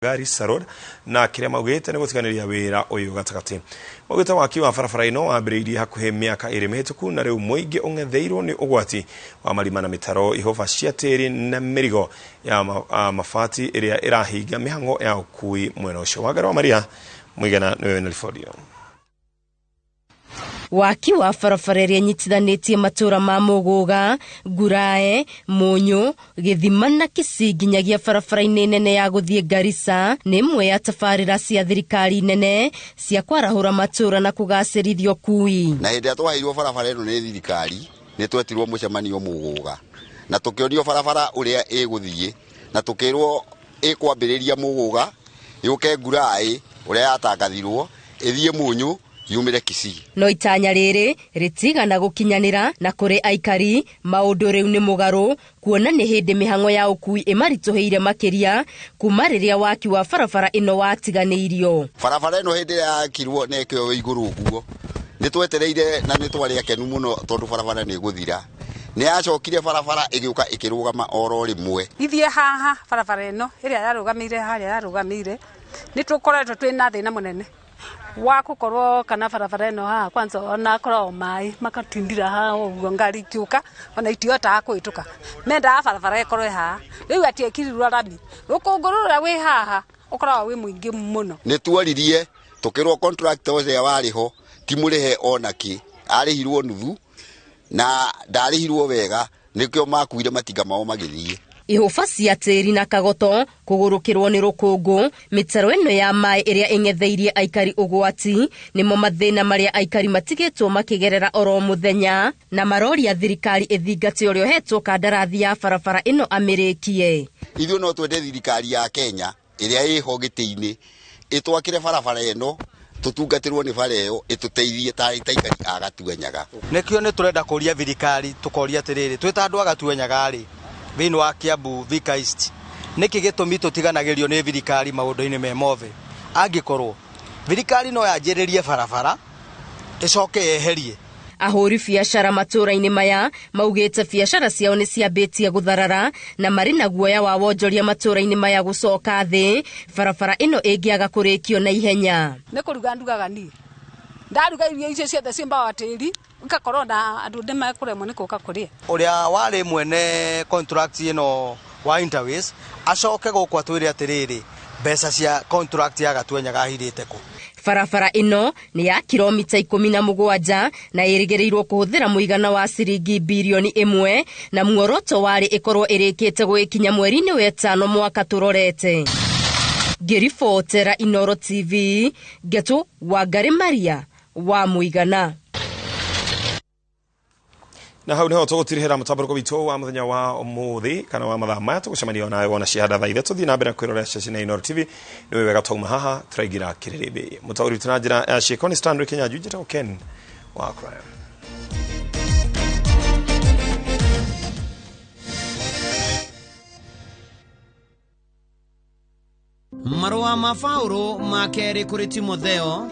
Garissa Road na kĩrĩa maugĩte nĩ gũtiganĩria wĩra ũyũ gatagatĩ. Maugĩte waki wa barabara ĩno wambĩrĩirie hakuhĩ mĩaka 2 mĩhĩtũku na rĩu mũingĩ ũng'etheirwo nĩ ũgwati wa marima na mĩtaro, ihũba cia tĩri na mĩrigo ya mabati ĩrĩa ĩrahinga mĩhang'o ya ũkui mwena ũcio. Wangari wa Maria Mũigana nĩwe wĩna riboti ĩyo. Waki wa barabara ĩrĩa ĩnyitithanĩtie matũũra ma Mũgũga, Ngurae, Mũnyũ, Gĩthima na Kisii nginyagia barabara-inĩ nene ya gũthiĩ Garissa nĩ ĩmwe ya tabarĩra cia thirikari nene cia kwarahũra matũũra na kũgacĩrithia ũkui. Na hĩndĩ ĩrĩa twaheirwo barabara ĩno nĩ thirikari, nĩ twetirwo mũcemanio Mũgũga na tũkĩonio barabara ũrĩa ĩgũthiĩ na tũkĩrwo ĩkwambĩrĩria Mũgũga yũke Ngurae ũrĩa yatangathirwo ĩthiĩ Mũnyũ yumire Kisii. No itanya rĩrĩ rĩtigana gũkinyanĩra na kũrĩ aikari maũndũ rĩu nĩ mũgarũ kuona nĩ hĩndĩ mĩhang'o ya ũkui ĩmaritũhĩire makĩria kuma rĩrĩa waki wa barabara ĩno watiganĩirio. Barabara ĩno hĩndĩ ĩrĩa yakirwo na ĩkĩoywo igũrũ ũguo nĩ twetereire na nĩ twarĩ akenu mũno tondũ barabara nĩ ĩgũthira. Nĩ yacokire barabara ĩgĩũka ĩkĩrũgama oro rĩmwe. Ithiĩ haha barabara ĩno ĩrĩa yarũgamĩire harĩa yarũgamĩire nĩ tũkoretwo twĩna thĩna mũnene wa gũkorwo kana barabara ĩno haha kwanza ona korwo maĩ makatindira haha ũguo ngari ikiũka ona itihotaga kũhĩtũka. Mendaga barabara ĩkorwo ĩ haha rĩu atĩ ĩkirirwo rami rũkũngũ rũrĩa wĩ haha ũkoragwo wĩ mũingĩ mũno. Nĩ tuoririe tũkĩrwo contractor ũrĩa warĩ ho ti mũrĩhe ona kĩ, arĩhirwo nuthu na ndarĩhirwo wega nĩkĩo makuire matinga mao magĩthiĩ. Ihũba cia tĩri na kagoto kũgũrũkĩrwo nĩ rũkũngũ mĩtaro ĩno ya maĩ ĩrĩa ĩng'etheirie aikari ũgwati nĩmo mathĩna marĩa aikari matigĩtwo makĩgerera oro mũthenya na maroria thirikari ĩthingate ũrĩa ũhetwo kandarathi ya barabara ĩno amĩrĩkie. Ithuĩ no twende thirikari ya Kenya ĩrĩa ĩho gĩtĩ-inĩ ĩtwakĩre barabara ĩno tũtungatĩrwo nĩ bara ĩyo ĩtũteithie ta aikari a Gatuanyaga. Nĩkĩo nĩ tũrenda kũria thirikari tũkoria atĩrĩrĩ twĩ ta andũ a Gatuanyaga rĩ thĩinĩ wa Kiambu Thika East nĩkĩ gĩtũmi tũtiganagĩrio nĩ thirikari maũndũ-inĩ me mothe. Angĩkorwo thirikari no yanjĩrĩrie barabara ĩcoke yeherie. Ahũri biacara matũũra-inĩ maya maugĩte biacara ciao nĩ ciambĩtie gũtharara na marĩ na guoya wa wonjoria matũũra-inĩ maya gũcoka thĩ barabara ĩno ĩngĩaga kũrĩkio na ihenya. Nĩ kũruga ndugaga niĩ ndaruga irio icio ciothe ciĩ mbawa tĩri ũgakorwo na andũ nĩ mekũremwo nĩ gũka kũrĩa. Ũrĩa warĩ mwene contract ĩno wa Interways acoke gũkũ atwĩre atĩrĩrĩ mbeca cia contract ya Gatuanyaga ahithĩte kũ. Barabara ĩno nĩ ya kilomita 17 na ĩrĩgĩrĩirwo kũhũthĩra mũigana wa ciringi birioni 1 na muoroto warĩ ĩkorwo ĩrĩkĩte gũgĩkinya mweri-inĩ wa 5 mwaka tũrorete. Ngĩribotera Inooro TV Ngetu Wangari Maria wa Mũigana. Na hau niho tũgũtirihĩra mũtambarũko witũ wa mũthenya wa ũmũthĩ kana wa mathaa maya tũgũcemania nawe wona cihanda thaa 3 tũthiĩ na mbere kwĩrorera ceceni ya Inooro TV. Nĩ wega twauma haha tũraingĩra kĩrĩrĩmbĩ. Mũtaũri witũ na njĩra ya ciĩko nĩ Stanley Kinyanjui, njĩtagwo Ken wa Crime. Marũa ma Paũlũ ma kerĩ kũrĩ Timotheo.